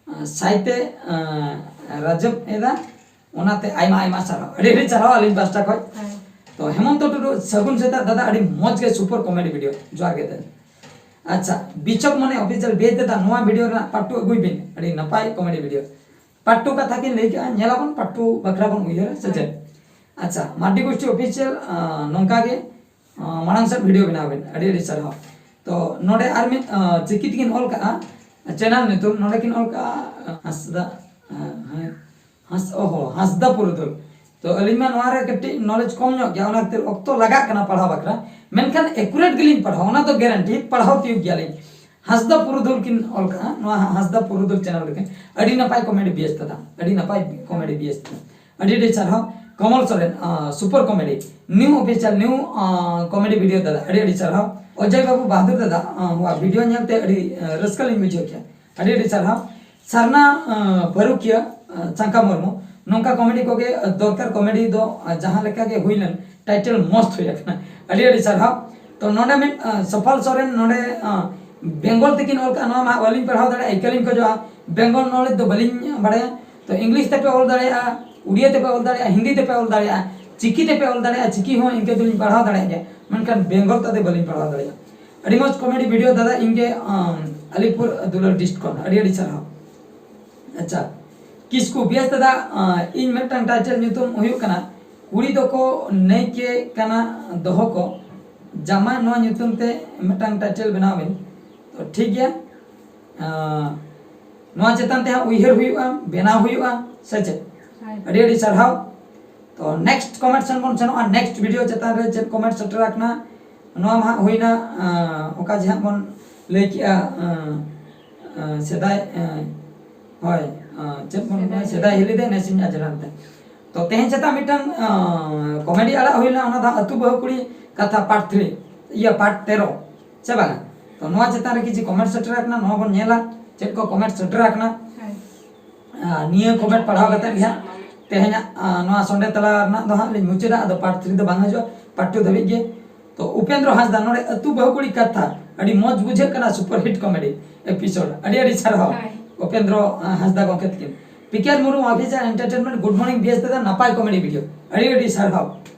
ᱟᱸ, ᱥᱟᱭᱛᱮ, ᱟᱸ, ᱨᱟᱡᱚᱵ ᱮᱫᱟ, ᱚᱱᱟᱛᱮ ᱟᱭᱢᱟ ᱟᱭᱢᱟ ᱥᱟᱨᱦᱟᱣ, ᱟᱹᱰᱤ ᱟᱹᱰᱤ ᱥᱟᱨᱦᱟᱣ ᱟᱹᱞᱤᱧ ᱯᱟᱥᱴᱟ ᱠᱷᱚᱡ᱾ ᱦᱮᱸ᱾ ᱛᱚ ᱦᱮᱢᱚᱱᱛᱚ ᱴᱩᱰᱩ, ᱥᱟᱹᱜᱩᱱ ᱥᱮᱛᱟᱜ ᱫᱟᱫᱟ, ᱟᱹᱰᱤ ᱢᱚᱡᱽ ᱜᱮ ᱥᱩᱯᱟᱨ ᱠᱚᱢᱮᱰᱤ ᱵᱷᱤᱰᱤᱭᱳ, ᱡᱚᱦᱟᱨ ᱜᱮ ᱫᱟᱫᱟ᱾ ᱟᱪᱪᱷᱟ, ᱵᱤᱪᱷᱚᱠ ᱢᱚᱱᱮ ᱚᱯᱷᱤᱥᱤᱭᱟᱞ ᱵᱮᱥ ᱫᱟᱫᱟ, ᱱᱚᱣᱟ ᱵᱷᱤᱰᱤᱭᱳ ᱨᱮᱱᱟᱜ ᱯᱟᱨᱴ ᱴᱩ ᱟᱹᱜᱩᱭ ᱵᱤᱱ, ᱟᱹᱰᱤ ᱱᱟᱯᱟᱭ ᱠᱚᱢᱮᱰᱤ ᱵᱷᱤᱰᱤᱭᱳ᱾ ᱯᱟᱨᱴ ᱴᱩ ᱠᱟᱛᱷᱟ ᱠᱤᱱ ᱞᱟᱹᱭ ᱠᱮᱜᱼᱟ, ᱧᱮᱞ ᱟᱵᱚᱱ ᱯᱟᱨᱴ ᱴᱩ ᱵᱟᱠᱷᱨᱟ ᱵᱚᱱ ᱩᱭᱦᱟᱹᱨᱟ, ᱥᱮ ᱪᱮᱫ? ᱦᱳᱭ᱾ ᱟᱪᱪᱷᱟ, ᱢᱟᱨᱰᱤ ᱜᱳᱥᱴᱤ ᱚᱯᱷᱤᱥᱤᱭᱟᱞ, ᱟᱸ, ᱱᱚᱝᱠᱟ ᱜᱮ, ᱟᱸ, ᱢᱟᱲᱟᱝ ᱥᱮᱫ ᱵᱷᱤᱰᱤᱭᱳ ᱵᱮᱱᱟᱣ ᱵᱮᱱ, ᱟᱹᱰᱤ ᱟᱹᱰᱤ ᱥᱟᱨᱦᱟᱣ᱾ ᱛᱚ ᱱᱚᱰᱮ ᱟᱨ ᱢᱤᱫ, ᱟᱸ, ᱪᱤᱠᱤ ᱛᱮᱠᱤᱱ ᱚᱞ ᱠᱟᱜᱼᱟ, ᱪᱮᱱᱮᱞ ᱧᱩᱛᱩᱢ, ᱱᱚᱰᱮ ᱠᱤᱱ ᱚᱞ ᱠᱟᱜᱼᱟ, ᱟᱸ, ᱦᱟᱸᱥᱫᱟ, ᱟᱸ, ᱦᱮᱸ, ᱦᱟᱸᱥ-, ᱚᱦᱚ, ᱦᱟᱸᱥᱫᱟ ᱯᱩᱨᱩᱫᱷᱩᱞ᱾ ᱛᱚ ᱟᱹᱞᱤᱧ ᱢᱟ ᱱᱚᱣᱟ ᱨᱮ ᱠᱟᱹᱴᱤᱡ ᱱᱚᱞᱮᱡᱽ ᱠᱚᱢ ᱧᱚᱜ ᱜᱮᱭᱟ, ᱚᱱᱟ ᱠᱷᱟᱹᱛᱤᱨ ᱚᱠᱛᱚ ᱞᱟᱜᱟᱜ ᱠᱟᱱᱟ ᱯᱟᱲᱦᱟᱣ ᱵᱟᱠᱷᱨᱟ, ᱢᱮᱱᱠᱷᱟᱱ ᱮᱠᱩᱨᱮᱴ ᱜᱮᱞᱤᱧ ᱯᱟᱲᱦᱟᱣᱟ, ᱚᱱᱟ ᱫᱚ ᱜᱮᱨᱮᱱᱴᱤ, ᱯᱟᱲᱦᱟᱣ ᱛᱤᱭᱳᱜ ᱜᱮᱭᱟᱞᱤᱧ᱾ ᱦᱟᱸᱥᱫᱟ ᱯᱩᱨᱩᱫᱷᱩᱞ ᱠᱤᱱ ᱚᱞ ᱠᱟᱜᱼᱟ, ᱱᱚᱣᱟ ᱦᱟᱸᱥᱫᱟ ᱯᱩᱨᱩᱫᱷᱩᱞ ᱪᱮᱱᱮᱞ ᱨᱮ᱾ ᱟᱹᱰᱤ ᱱᱟᱯᱟᱭ ᱠᱚᱢᱮᱰᱤ ᱵᱮᱥ ᱫᱟᱫᱟ, ᱟᱹᱰᱤ ᱱᱟᱯᱟᱭ ᱠᱚᱢᱮᱰᱤ ᱵᱮᱥ ᱫᱟᱫᱟ, ᱟᱹᱰᱤ ᱟᱹᱰᱤ ᱥᱟᱨᱦᱟᱣ᱾ ᱠᱚᱢᱚᱞ ᱥᱚᱨᱮᱱ, ᱟᱸ, super comedy, New official, New, ᱟᱸ, ᱠᱚᱢᱮᱰᱤ ᱵᱷᱤᱰᱤᱭᱳ ᱫᱟᱫᱟ, ᱟᱹᱰᱤ ᱟᱹᱰᱤ ᱥᱟᱨᱦᱟᱣ᱾ ᱚᱡᱚᱭ ᱵᱟᱹᱵᱩ ᱵᱟᱦᱟᱫᱩᱨ ᱫᱟᱫᱟ, ᱟᱸ, ᱱᱚᱣᱟ ᱵᱷᱤᱰᱤᱭᱳ ᱧᱮᱞᱛᱮ ᱟᱹᱰᱤ, ᱟᱸ, ᱨᱟᱹᱥᱠᱟᱹ ᱞᱤᱧ ᱵᱩᱡᱷᱟᱹᱣ ᱠᱮᱜᱼᱟ, ᱟᱹᱰᱤ ᱟᱹᱰᱤ ᱥᱟᱨᱦᱟᱣ᱾ ᱥᱟᱨᱱᱟ, ᱟᱸ, ᱯᱟᱹᱨᱩᱠᱷᱤᱭᱟᱹ, ᱟᱸ, ᱪᱟᱝᱠᱟ ᱢᱩᱨᱢᱩ, ᱱᱚᱝᱠᱟ ᱠᱚᱢᱮᱰᱤ ᱠᱚᱜᱮ, ᱟᱸ, ᱫᱚᱨᱠᱟᱨ, ᱠᱚᱢᱮᱰᱤ ᱫᱚ, ᱟᱸ, ᱡᱟᱦᱟᱸ ᱞᱮᱠᱟ ᱜᱮ ᱦᱩᱭ ᱞᱮᱱ, ᱴᱟᱭᱴᱮᱞ ᱢᱚᱥᱛ ᱦᱩᱭ ᱟᱠᱟᱱᱟ᱾ ᱟᱹᱰᱤ ᱟᱹᱰᱤ ᱥᱟᱨᱦᱟᱣ᱾ ᱛᱚ ᱱᱚᱰᱮ ᱢᱤᱫ, ᱟᱸ, ᱥᱚᱯᱷᱟᱞ ᱥᱚᱨᱮᱱ ᱱᱚᱰᱮ, ᱟᱸ, ᱵᱮᱝᱜᱚᱞ ᱛᱮᱠᱤᱱ ᱚᱞ ᱠᱟᱜᱼᱟ, ᱱᱚᱣᱟ ᱢᱟ ᱵᱟᱹᱞᱤᱧ ᱯᱟᱲᱦᱟᱣ ᱫᱟᱲᱮᱭᱟᱜᱼᱟ, ᱤᱠᱟᱹ ᱞᱤᱧ ᱠᱷᱚᱡᱚᱜᱼᱟ, ᱵᱮᱝᱜᱚᱞ ᱱᱚᱞᱮᱡᱽ ᱫᱚ ᱵᱟᱹᱞᱤᱧ ᱵᱟᱲᱟᱭᱟ᱾ ᱛᱚ ᱤᱝᱞᱤᱥ ᱛᱮᱯᱮ ᱚᱞ ᱫᱟᱲᱮᱭᱟᱜᱼᱟ, ᱩᱲᱤᱭᱟ ᱛᱮᱯᱮ ᱚᱞ ᱫᱟᱲᱮᱭᱟᱜᱼᱟ, ᱦᱤᱱᱫᱤ ᱛᱮᱯᱮ ᱚᱞ ᱫᱟᱲᱮᱭᱟᱜᱼᱟ, ᱪᱤᱠᱤ ᱛᱮᱯᱮ ᱚᱞ ᱫᱟᱲᱮᱭᱟᱜᱼᱟ, ᱪᱤᱠᱤ ᱦᱚᱸ ᱤᱱᱠᱟᱹ ᱫᱚᱞᱤᱧ ᱯᱟᱲᱦᱟᱣ ᱫᱟᱲᱮᱭᱟᱜ ᱜᱮᱭᱟ, ᱢᱮᱱᱠᱷᱟᱱ ᱵᱮᱝᱜᱚᱞ ᱛᱮᱫᱚ ᱵᱟᱹᱞᱤᱧ ᱯᱟᱲᱦᱟᱣ ᱫᱟᱲᱮᱭᱟᱜᱼᱟ᱾ ᱟᱹᱰᱤ ᱢᱚᱡᱽ ᱠᱚᱢᱮᱰᱤ ᱵᱷᱤᱰᱤᱭᱳ ᱫᱟᱫᱟ, ᱤᱧ ᱜᱮ, ᱟᱢ, ᱟᱞᱤᱯᱩᱨ ᱫᱩᱞᱟᱹᱲ ᱰᱤᱥᱴ ᱠᱷᱚᱱ ᱟᱹᱰᱤ ᱟᱹᱰᱤ ᱥᱟᱨᱦᱟᱣ᱾ ᱟᱪᱪᱷᱟ, ᱠᱤᱥᱠᱩ, ᱵᱮᱥ ᱫᱟᱫᱟ, ᱟᱸ, ᱤᱧ ᱢᱤᱫᱴᱟᱝ ᱴᱟᱭᱴᱮᱞ ᱧᱩᱛᱩᱢ ᱦᱩᱭᱩᱜ ᱠᱟᱱᱟ ᱠᱩᱲᱤ ᱫᱚᱠᱚ ᱱᱟᱹᱭᱠᱮ ᱠᱟᱱᱟ ᱫᱚᱦᱚ ᱠᱚ, ᱡᱟᱢᱟ ᱱᱚᱣᱟ ᱧᱩᱛᱩᱢ ᱛᱮ ᱢᱤᱫᱴᱟᱝ ᱴᱟᱭᱴᱮᱞ ᱵᱮᱱᱟᱣ ᱵᱤᱱ᱾ ᱛᱚ ᱴᱷᱤᱠ ᱜᱮᱭᱟ, ᱟᱸ, ᱱᱚᱣᱟ ᱪᱮᱛᱟᱱ ᱛᱮ ᱦᱟᱸᱜ ᱩᱭᱦᱟᱹᱨ ᱦᱩᱭᱩᱜᱼᱟ, ᱵᱮᱱᱟᱣ ᱦᱩᱭᱩᱜᱼᱟ, ᱥᱮ ᱪᱮᱫ? ᱦᱳᱭ᱾ ᱟᱹᱰᱤ ᱟᱹᱰᱤ ᱥᱟᱨᱦᱟᱣ᱾ ᱛᱚ ᱱᱮᱠᱥᱴ ᱠᱚᱢᱮᱱᱴ ᱥᱮᱱ ᱵᱚᱱ ᱥᱮᱱᱚᱜᱼᱟ᱾ ᱱᱮᱠᱥᱴ ᱵᱷᱤᱰᱤᱭᱳ ᱪᱮᱛᱟᱱ ᱨᱮ ᱪᱮᱫ ᱠᱚᱢᱮᱱᱴ ᱥᱮᱴᱮᱨ ᱟᱠᱟᱱᱟ, ᱱᱚᱣᱟ ᱢᱟ ᱦᱟᱸᱜ ᱦᱩᱭᱱᱟ, ᱟᱸ, ᱚᱠᱟ ᱡᱮ ᱦᱟᱸᱜ ᱵᱚᱱ ᱞᱟᱹᱭ ᱠᱮᱜᱼᱟ, ᱟᱸ, ᱟᱸ, ᱥᱮᱫᱟᱭ, ᱟᱸ, ᱦᱳᱭ, ᱟᱸ, ᱪᱮᱫ ᱵᱚᱱ ᱢᱮᱱᱟ, ᱥᱮᱫᱟᱭ ᱥᱮᱫᱟᱭ ᱦᱤᱞᱤ ᱫᱟᱹᱭ ᱱᱮᱥᱤᱧ ᱟᱡᱨᱟᱱ ᱛᱮ᱾ ᱛᱚ ᱛᱮᱦᱮᱧ ᱥᱮᱛᱟᱜ ᱢᱤᱫᱴᱟᱝ, ᱟᱸ, ᱠᱚᱢᱮᱰᱤ ᱟᱲᱟᱜ ᱦᱩᱭ ᱞᱮᱱᱟ, ᱚᱱᱟ ᱫᱚ ᱟᱹᱛᱩ ᱵᱟᱹᱦᱩ ᱠᱩᱲᱤ ᱠᱟᱛᱷᱟ ᱯᱟᱨᱴ ᱛᱷᱨᱤ, ᱤᱭᱟᱹ, ᱯᱟᱨᱴ ᱛᱮᱨᱚ, ᱥᱮ ᱵᱟᱝᱟ? ᱛᱚ ᱱᱚᱣᱟ ᱪᱮᱛᱟᱱ ᱨᱮ ᱠᱤᱪᱷᱩ ᱠᱚᱢᱮᱱᱴ ᱥᱮᱴᱮᱨ ᱟᱠᱟᱱᱟ, ᱱᱚᱣᱟ ᱵᱚᱱ ᱧᱮᱞᱟ ᱪᱮᱫ ᱠᱚ ᱠᱚᱢᱮᱱᱴ ᱥᱮᱴᱮᱨ ᱟᱠᱟᱱᱟ᱾ ᱦᱳᱭ᱾ ᱟᱨ ᱱᱤᱭᱟᱹ ᱠᱚᱢᱮᱱᱴ ᱯᱟᱲᱦᱟᱣ ᱠᱟᱛᱮ ᱜᱮ ᱦᱟᱸᱜ ᱛᱮᱦᱮᱧᱟᱜ, ᱟᱸ, ᱱᱚᱣᱟ ᱥᱚᱱᱰᱮ ᱛᱟᱞᱟ ᱨᱮᱱᱟᱜ ᱫᱚ ᱦᱟᱸᱜ ᱞᱤᱧ ᱢᱩᱪᱟᱹᱫᱟ, ᱟᱫᱚ ᱯᱟᱨᱴ ᱛᱷᱨᱤ ᱫᱚ ᱵᱟᱝ ᱦᱤᱡᱩᱜᱼᱟ, ᱯᱟᱨᱴ ᱴᱩ ᱫᱷᱟᱹᱵᱤᱡ ᱜᱮ᱾ ᱛᱚ ᱩᱯᱮᱱᱫᱨᱚ ᱦᱟᱸᱥᱫᱟ ᱱᱚᱰᱮ ᱟᱹᱛᱩ ᱵᱟᱹᱦᱩ ᱠᱩᱲᱤ ᱠᱟᱛᱷᱟ ᱟᱹᱰᱤ ᱢᱚᱡᱽ ᱵᱩᱡᱷᱟᱹᱜ ᱠᱟᱱᱟ, ᱥᱩᱯᱟᱨ ᱦᱤᱴ ᱠᱚᱢᱮᱰᱤ ᱮᱯᱤᱥᱳᱰ᱾ ᱟᱹᱰᱤ ᱟᱹᱰᱤ ᱥᱟᱨᱦᱟᱣ᱾ ᱦᱳᱭ᱾ ᱩᱯᱮᱱᱫᱨᱚ, ᱟᱸ, ᱦᱟᱸᱥᱫᱟ ᱜᱚᱢᱠᱮ ᱛᱟᱹᱠᱤᱱ᱾ P K R Murmu official entertainment, good morning ᱵᱤᱭᱮᱥ ᱫᱟᱫᱟ, ᱱᱟᱯᱟᱭ ᱠᱚᱢᱮᱰᱤ ᱵᱷᱤᱰᱤᱭᱳ, ᱟᱹᱰᱤ ᱟᱹᱰᱤ ᱥᱟᱨᱦᱟᱣ᱾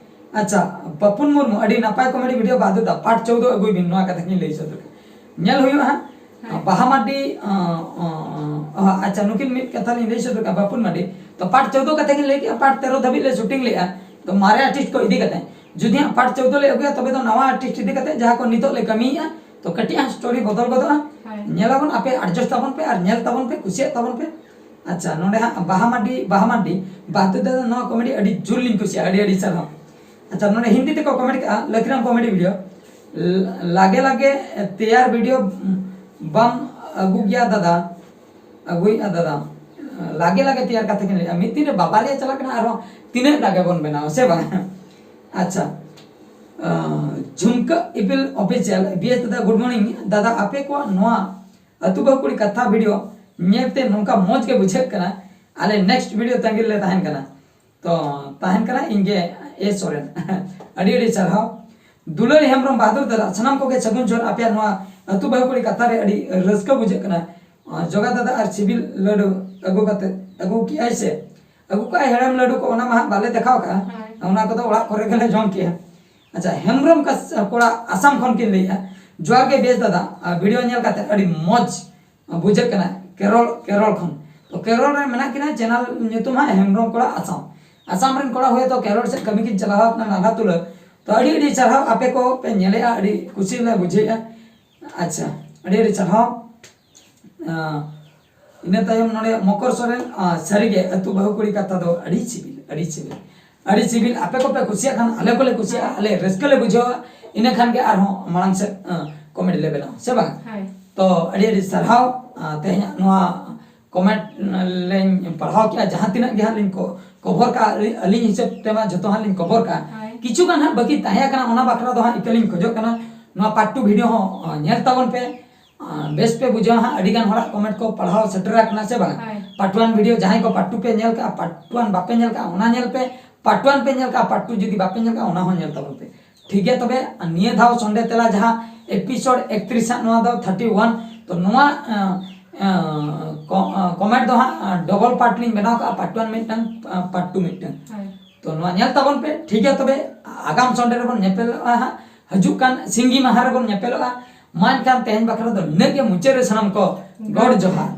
ᱟᱪᱪᱷᱟ, ᱯᱟᱯᱩᱱ ᱢᱩᱨᱢᱩ, ᱟᱹᱰᱤ ᱱᱟᱯᱟᱭ ᱠᱚᱢᱮᱰᱤ ᱵᱷᱤᱰᱤᱭᱳ, ᱵᱟᱫᱩᱨ ᱫᱟ ᱯᱟᱨᱴ ᱪᱳᱫᱽᱫᱳ ᱟᱹᱜᱩᱭ ᱵᱤᱱ, ᱱᱚᱣᱟ ᱠᱟᱛᱷᱟ ᱜᱤᱧ ᱞᱟᱹᱭ ᱥᱚᱫᱚᱨ ᱠᱟᱜᱼᱟ᱾ ᱧᱮᱞ ᱦᱩᱭᱩᱜᱼᱟ ᱦᱟᱸᱜ᱾ ᱦᱳᱭ᱾ ᱵᱟᱦᱟ ᱢᱟᱨᱰᱤ, ᱟᱸ, ᱟᱸ, ᱟᱸ, ᱟᱪᱪᱷᱟ, ᱱᱩᱠᱤᱱ ᱢᱤᱫ ᱠᱟᱛᱷᱟ ᱞᱤᱧ ᱞᱟᱹᱭ ᱥᱚᱫᱚᱨ ᱠᱟᱜᱼᱟ, ᱯᱟᱯᱩᱱ ᱢᱟᱨᱰᱤ᱾ ᱛᱚ ᱯᱟᱨᱴ ᱪᱳᱫᱽᱫᱳ ᱠᱟᱛᱷᱟ ᱜᱤᱧ ᱞᱟᱹᱭ ᱠᱮᱜᱼᱟ, ᱯᱟᱨᱴ ᱛᱮᱨᱚ ᱫᱷᱟᱹᱵᱤᱡ ᱞᱮ ᱥᱩᱴᱤᱝ ᱞᱮᱜᱼᱟ᱾ ᱛᱚ ᱢᱟᱨᱮ ᱟᱨᱴᱤᱥᱴ ᱠᱚ ᱤᱫᱤ ᱠᱟᱛᱮ, ᱡᱩᱫᱤ ᱦᱟᱸᱜ ᱯᱟᱨᱴ ᱪᱳᱫᱽᱫᱳ ᱞᱮ ᱟᱹᱜᱩᱭᱟ, ᱛᱚᱵᱮ ᱫᱚ ᱱᱟᱣᱟ ᱟᱨᱴᱤᱥᱴ ᱤᱫᱤ ᱠᱟᱛᱮ ᱡᱟᱦᱟᱸ ᱠᱚ ᱱᱤᱛᱚᱜ ᱞᱮ ᱠᱟᱹᱢᱤᱭᱮᱜᱼᱟ, ᱛᱚ ᱠᱟᱹᱴᱤᱡ ᱦᱟᱸᱜ ᱥᱴᱳᱨᱤ ᱵᱚᱫᱚᱞ ᱜᱚᱫᱚᱜᱼᱟ᱾ ᱦᱳᱭ᱾ ᱧᱮᱞᱟᱵᱚᱱ, ᱟᱯᱮ ᱟᱰᱡᱟᱥᱴ ᱛᱟᱵᱚᱱ ᱯᱮ ᱟᱨ ᱧᱮᱞ ᱛᱟᱵᱚᱱ ᱯᱮ, ᱠᱩᱥᱤᱭᱟᱜ ᱛᱟᱵᱚᱱ ᱯᱮ᱾ ᱟᱪᱪᱷᱟ, ᱱᱚᱰᱮ ᱦᱟᱸᱜ ᱵᱟᱦᱟ ᱢᱟᱨᱰᱤ, ᱵᱟᱦᱟ ᱢᱟᱨᱰᱤ, ᱵᱟᱫᱩᱨ ᱫᱟ ᱱᱚᱣᱟ ᱠᱚᱢᱮᱰᱤ ᱟᱹᱰᱤ ᱡᱳᱨ ᱞᱤᱧ ᱠᱩᱥᱤᱭᱟᱜᱼᱟ, ᱟᱹᱰᱤ ᱟᱹᱰᱤ ᱥᱟᱨᱦᱟᱣ᱾ ᱟᱪᱪᱷᱟ, ᱱᱚᱰᱮ ᱦᱤᱱᱫᱤ ᱛᱮᱠᱚ ᱠᱚᱢᱮᱱᱴ ᱠᱟᱜᱼᱟ, ᱞᱟᱠᱷᱤᱨᱟᱢ ᱠᱚᱢᱮᱰᱤ ᱵᱷᱤᱰᱤᱭᱳ, ᱞᱟᱜᱮ ᱞᱟᱜᱮ ᱛᱮᱭᱟᱨ ᱵᱷᱤᱰᱤᱭᱳ ᱵᱟᱢ ᱟᱹᱜᱩ ᱜᱮᱭᱟ ᱫᱟᱫᱟ, ᱟᱹᱜᱩᱭᱮᱫᱼᱟ ᱫᱟᱫᱟ᱾ ᱞᱟᱜᱮ ᱞᱟᱜᱮ ᱛᱮᱭᱟᱨ ᱠᱟᱛᱷᱟ ᱜᱮ ᱞᱟᱹᱭᱟ, ᱢᱤᱫ ᱫᱤᱱ ᱨᱮ ᱵᱟᱵᱟ ᱨᱮᱭᱟᱜ ᱪᱟᱞᱟᱜ ᱠᱟᱱᱟ, ᱟᱨᱦᱚᱸ ᱛᱤᱱᱟᱹᱜ ᱞᱟᱜᱮ ᱵᱚᱱ ᱵᱮᱱᱟᱣᱟ, ᱥᱮ ᱵᱟᱝ? ᱟᱪᱪᱷᱟ, ᱟᱸ, ᱡᱷᱩᱢᱠᱟᱹ ᱤᱯᱤᱞ ᱚᱯᱷᱤᱥᱤᱭᱟᱞ, ᱵᱤᱭᱮᱥ ᱫᱟᱫᱟ, ᱜᱩᱰ ᱢᱚᱨᱱᱤᱝ ᱫᱟᱫᱟ, ᱟᱯᱮ ᱠᱚᱣᱟᱜ ᱱᱚᱣᱟ ᱟᱹᱛᱩ ᱵᱟᱹᱦᱩ ᱠᱩᱲᱤ ᱠᱟᱛᱷᱟ ᱵᱷᱤᱰᱤᱭᱳ ᱧᱮᱞᱛᱮ ᱱᱚᱝᱠᱟ ᱢᱚᱡᱽ ᱜᱮ ᱵᱩᱡᱷᱟᱹᱜ ᱠᱟᱱᱟ᱾ ᱟᱞᱮ ᱱᱮᱠᱥᱴ ᱵᱷᱤᱰᱤᱭᱳ ᱛᱟᱺᱜᱤ ᱨᱮᱞᱮ ᱛᱟᱦᱮᱱ ᱠᱟᱱᱟ᱾ ᱛᱚ ᱛᱟᱦᱮᱱ ᱠᱟᱱᱟ ᱤᱧ ᱜᱮ, ᱮ ᱥᱚᱨᱮᱱ᱾ ᱟᱹᱰᱤ ᱟᱹᱰᱤ ᱥᱟᱨᱦᱟᱣ᱾ ᱫᱩᱞᱟᱹᱲᱤ ᱦᱮᱢᱵᱨᱚᱢ, ᱵᱟᱦᱟᱫᱩᱨ ᱫᱟᱫᱟ, ᱥᱟᱱᱟᱢ ᱠᱚᱜᱮ ᱥᱟᱹᱜᱩᱱ ᱡᱚᱦᱟᱨ᱾ ᱟᱯᱮᱭᱟᱜ ᱱᱚᱣᱟ ᱟᱹᱛᱩ ᱵᱟᱹᱦᱩ ᱠᱩᱲᱤ ᱠᱟᱛᱷᱟ ᱨᱮ ᱟᱹᱰᱤ ᱨᱟᱹᱥᱠᱟᱹ ᱵᱩᱡᱷᱟᱹᱜ ᱠᱟᱱᱟ᱾ ᱡᱚᱜᱟ ᱫᱟᱫᱟ ᱟᱨ ᱥᱤᱵᱤᱞ ᱞᱟᱹᱰᱩ ᱟᱹᱜᱩ ᱠᱟᱛᱮ, ᱟᱹᱜᱩ ᱠᱮᱜᱼᱟᱭ ᱥᱮ? ᱟᱹᱜᱩ ᱠᱟᱜᱼᱟᱭ ᱦᱮᱲᱮᱢ ᱞᱟᱹᱰᱩ ᱠᱚ, ᱚᱱᱟ ᱢᱟ ᱦᱟᱸᱜ ᱵᱟᱞᱮ ᱫᱮᱠᱷᱟᱣ ᱠᱟᱜᱼᱟ᱾ ᱦᱳᱭ᱾ ᱚᱱᱟ ᱠᱚᱫᱚ ᱚᱲᱟᱜ ᱠᱚᱨᱮ ᱜᱮᱞᱮ ᱡᱚᱢ ᱠᱮᱜᱼᱟ᱾ ᱟᱪᱪᱷᱟ, ᱦᱮᱢᱵᱨᱚᱢ ᱠᱟᱥ-, ᱠᱚᱲᱟ ᱟᱥᱟᱢ ᱠᱷᱚᱱ ᱠᱤᱱ ᱞᱟᱹᱭᱮᱜᱼᱟ, ᱡᱚᱦᱟᱨ ᱜᱮ ᱵᱮᱥ ᱫᱟᱫᱟ, ᱟᱨ ᱵᱷᱤᱰᱤᱭᱳ ᱧᱮᱞ ᱠᱟᱛᱮ ᱟᱹᱰᱤ ᱢᱚᱡᱽ ᱵᱩᱡᱷᱟᱹᱜ ᱠᱟᱱᱟ, ᱠᱮᱨᱚᱞ, ᱠᱮᱨᱚᱞ ᱠᱷᱚᱱ᱾ ᱛᱚ ᱠᱮᱨᱚᱞ ᱨᱮ ᱢᱮᱱᱟᱜ ᱠᱤᱱᱟ, ᱪᱮᱱᱮᱞ ᱧᱩᱛᱩᱢ ᱦᱟᱸᱜ ᱦᱮᱢᱵᱨᱚᱢ ᱠᱚᱲᱟ ᱟᱥᱟᱢ᱾ ᱟᱥᱟᱢ ᱨᱮᱱ ᱠᱚᱲᱟ ᱦᱩᱭ ᱛᱚ ᱠᱮᱨᱚᱞ ᱥᱮᱫ ᱠᱟᱹᱢᱤ ᱠᱤᱱ ᱪᱟᱞᱟᱣ ᱟᱠᱟᱱᱟ ᱱᱟᱞᱦᱟ ᱛᱩᱞᱟᱹ᱾ ᱛᱚ ᱟᱹᱰᱤ ᱟᱹᱰᱤ ᱥᱟᱨᱦᱟᱣ, ᱟᱯᱮ ᱠᱚ ᱯᱮ ᱧᱮᱞᱮᱜᱼᱟ, ᱟᱹᱰᱤ ᱠᱩᱥᱤ ᱞᱮ ᱵᱩᱡᱷᱟᱹᱣᱮᱜᱼᱟ᱾ ᱟᱪᱪᱷᱟ, ᱟᱹᱰᱤ ᱟᱹᱰᱤ ᱥᱟᱨᱦᱟᱣ᱾ ᱟᱸ, ᱤᱱᱟᱹ ᱛᱟᱭᱚᱢ ᱱᱚᱰᱮ ᱢᱚᱠᱚᱨ ᱥᱚᱨᱮᱱ, ᱟᱸ, ᱥᱟᱹᱨᱤᱜᱮ ᱟᱹᱛᱩ ᱵᱟᱹᱦᱩ ᱠᱩᱲᱤ ᱠᱟᱛᱷᱟ ᱫᱚ ᱟᱹᱰᱤ ᱥᱤᱵᱤᱞ, ᱟᱹᱰᱤ ᱥᱤᱵᱤᱞ, ᱟᱹᱰᱤ ᱥᱤᱵᱤᱞ᱾ ᱟᱯᱮ ᱠᱚᱯᱮ ᱠᱩᱥᱤᱭᱟᱜ ᱠᱷᱟᱱ ᱟᱞᱮ ᱠᱚᱞᱮ ᱠᱩᱥᱤᱭᱟᱜᱼᱟ, ᱟᱞᱮ ᱨᱟᱹᱥᱠᱟᱹ ᱞᱮ ᱵᱩᱡᱷᱟᱹᱣᱟ᱾ ᱤᱱᱟᱹ ᱠᱷᱟᱱ ᱜᱮ ᱟᱨᱦᱚᱸ ᱢᱟᱲᱟᱝ ᱥᱮᱫ, ᱟᱸ, ᱠᱚᱢᱮᱰᱤ ᱞᱮ ᱵᱮᱱᱟᱣᱟ, ᱥᱮ ᱵᱟᱝ? ᱦᱳᱭ᱾ ᱛᱚ ᱟᱹᱰᱤ ᱟᱹᱰᱤ ᱥᱟᱨᱦᱟᱣ᱾ ᱟᱸ, ᱛᱮᱦᱮᱧᱟᱜ ᱱᱚᱣᱟ ᱠᱚᱢᱮᱱᱴ ᱞᱤᱧ ᱯᱟᱲᱦᱟᱣ ᱠᱮᱜᱼᱟ, ᱡᱟᱦᱟᱸ ᱛᱤᱱᱟᱹᱜ ᱜᱮ ᱦᱟᱸᱜ ᱞᱤᱧ ᱠᱚ-, ᱠᱚᱵᱷᱚᱨ ᱠᱟᱜᱼᱟ, ᱟᱹᱞᱤᱧ, ᱟᱹᱞᱤᱧ ᱦᱤᱥᱟᱹᱵ ᱛᱮᱢᱟ ᱡᱚᱛᱚ ᱦᱟᱸᱜ ᱞᱤᱧ ᱠᱚᱵᱷᱚᱨ ᱠᱟᱜᱼᱟ᱾ ᱦᱳᱭ᱾ ᱠᱤᱪᱷᱩ ᱜᱟᱱ ᱦᱟᱸᱜ ᱵᱟᱹᱠᱤ ᱛᱟᱦᱮᱸ ᱠᱟᱱᱟ, ᱚᱱᱟ ᱵᱟᱠᱷᱨᱟ ᱫᱚ ᱦᱟᱸᱜ ᱤᱠᱟᱹ ᱞᱤᱧ ᱠᱷᱚᱡᱚᱜ ᱠᱟᱱᱟ, ᱱᱚᱣᱟ ᱯᱟᱨᱴ ᱴᱩ ᱵᱷᱤᱰᱤᱭᱳ ᱦᱚᱸ, ᱟᱸ, ᱧᱮᱞ ᱛᱟᱵᱚᱱ ᱯᱮ᱾ ᱟᱸ, ᱵᱮᱥ ᱯᱮ ᱵᱩᱡᱷᱟᱹᱣᱟ ᱦᱟᱸᱜ, ᱟᱹᱰᱤ ᱜᱟᱱ ᱦᱚᱲᱟᱜ ᱠᱚᱢᱮᱱᱴ ᱠᱚ ᱯᱟᱲᱦᱟᱣ ᱥᱮᱴᱮᱨ ᱟᱠᱟᱱᱟ, ᱥᱮ ᱵᱟᱝ? ᱦᱳᱭ᱾ ᱯᱟᱨᱴ ᱣᱟᱱ ᱵᱷᱤᱰᱤᱭᱳ ᱡᱟᱦᱟᱸᱭ ᱠᱚ ᱯᱟᱨᱴ ᱴᱩ ᱯᱮ ᱧᱮᱞ ᱠᱟᱜᱼᱟ, ᱯᱟᱨᱴ ᱣᱟᱱ ᱵᱟᱯᱮ ᱧᱮᱞ ᱠᱟᱜᱼᱟ, ᱚᱱᱟ ᱧᱮᱞ ᱯᱮ᱾ ᱯᱟᱨᱴ ᱣᱟᱱ ᱯᱮ ᱧᱮᱞ ᱠᱟᱜᱼᱟ, ᱯᱟᱨᱴ ᱴᱩ ᱡᱩᱫᱤ ᱵᱟᱯᱮ ᱧᱮᱞ ᱠᱟᱜᱼᱟ, ᱚᱱᱟ ᱦᱚᱸ ᱧᱮᱞ ᱛᱟᱵᱚᱱ ᱯᱮ᱾ ᱴᱷᱤᱠ ᱜᱮᱭᱟ, ᱛᱚᱵᱮ ᱱᱤᱭᱟᱹ ᱫᱷᱟᱣ ᱥᱚᱱᱰᱮ ᱛᱮᱞᱟ ᱡᱟᱦᱟᱸ ᱮᱯᱤᱥᱳᱰ ᱮᱠᱛᱨᱤᱥ ᱦᱟᱸᱜ, ᱱᱚᱣᱟ ᱫᱚ ᱛᱷᱟᱨᱴᱤ ᱣᱟᱱ, ᱛᱚ ᱱᱚᱣᱟ, ᱟᱸ, ᱟᱸ, ᱠᱚ-, ᱟᱸ, ᱠᱚᱢᱮᱱᱴ ᱫᱚ ᱦᱟᱸᱜ, ᱟᱸ, ᱰᱚᱵᱚᱞ ᱯᱟᱨᱴ ᱞᱤᱧ ᱵᱮᱱᱟᱣ ᱠᱟᱜᱼᱟ, ᱯᱟᱨᱴ ᱣᱟᱱ ᱢᱤᱫᱴᱟᱝ, ᱟᱸ, ᱯᱟᱨᱴ ᱴᱩ ᱢᱤᱫᱴᱟᱝ᱾ ᱦᱳᱭ᱾ ᱛᱚ ᱱᱚᱣᱟ ᱧᱮᱞ ᱛᱟᱵᱚᱱ ᱯᱮ᱾ ᱴᱷᱤᱠ ᱜᱮᱭᱟ, ᱛᱚᱵᱮ ᱟᱜᱟᱢ ᱥᱚᱱᱰᱮ ᱨᱮᱵᱚᱱ ᱧᱮᱯᱮᱞᱚᱜᱼᱟ ᱦᱟᱸᱜ, ᱦᱤᱡᱩᱜ ᱠᱟᱱ ᱥᱤᱸᱜᱤ ᱢᱟᱦᱟ ᱨᱮᱵᱚᱱ ᱧᱮᱯᱮᱞᱚᱜᱼᱟ᱾ ᱢᱟ ᱮᱱᱠᱷᱟᱱ ᱛᱮᱦᱮᱧ ᱵᱟᱠᱷᱨᱟ ᱫᱚ ᱱᱤᱱᱟᱹᱜ ᱜᱮ, ᱢᱩᱪᱟᱹᱫ ᱨᱮ ᱥᱟᱱᱟᱢ ᱠᱚ ᱜᱚᱰ ᱡᱚᱦᱟᱨ᱾